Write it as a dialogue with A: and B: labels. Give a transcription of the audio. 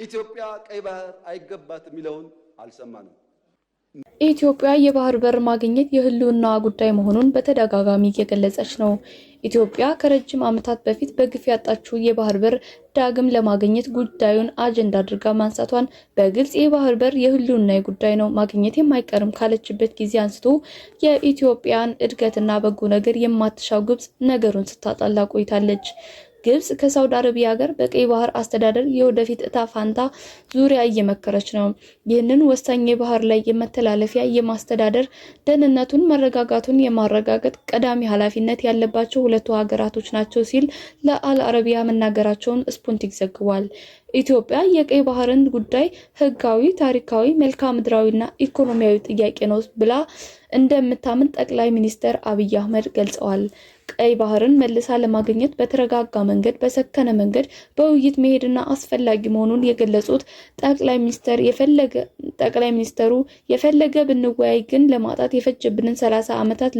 A: ኢትዮጵያ ቀይ ባህር አይገባት የሚለውን አልሰማንም።
B: ኢትዮጵያ የባህር በር ማግኘት የህልውና ጉዳይ መሆኑን በተደጋጋሚ እየገለጸች ነው። ኢትዮጵያ ከረጅም ዓመታት በፊት በግፍ ያጣችው የባህር በር ዳግም ለማግኘት ጉዳዩን አጀንዳ አድርጋ ማንሳቷን በግልጽ የባህር በር የህልውና ጉዳይ ነው፣ ማግኘት የማይቀርም ካለችበት ጊዜ አንስቶ የኢትዮጵያን እድገትና በጎ ነገር የማትሻው ግብጽ ነገሩን ስታጣላ ቆይታለች። ግብጽ ከሳውዲ አረቢያ ጋር በቀይ ባህር አስተዳደር የወደፊት እጣ ፋንታ ዙሪያ እየመከረች ነው። ይህንን ወሳኝ የባህር ላይ የመተላለፊያ የማስተዳደር ደህንነቱን፣ መረጋጋቱን የማረጋገጥ ቀዳሚ ኃላፊነት ያለባቸው ሁለቱ ሀገራቶች ናቸው ሲል ለአል አረቢያ መናገራቸውን ስፑትኒክ ዘግቧል። ኢትዮጵያ የቀይ ባህርን ጉዳይ ህጋዊ፣ ታሪካዊ፣ መልክዓ ምድራዊና ኢኮኖሚያዊ ጥያቄ ነው ብላ እንደምታምን ጠቅላይ ሚኒስትር አብይ አህመድ ገልጸዋል። ቀይ ባህርን መልሳ ለማግኘት በተረጋጋ መንገድ፣ በሰከነ መንገድ በውይይት መሄድና አስፈላጊ መሆኑን የገለጹት ጠቅላይ ሚኒስተሩ የፈለገ ብንወያይ ግን ለማጣት የፈጀብንን 30 ዓመታት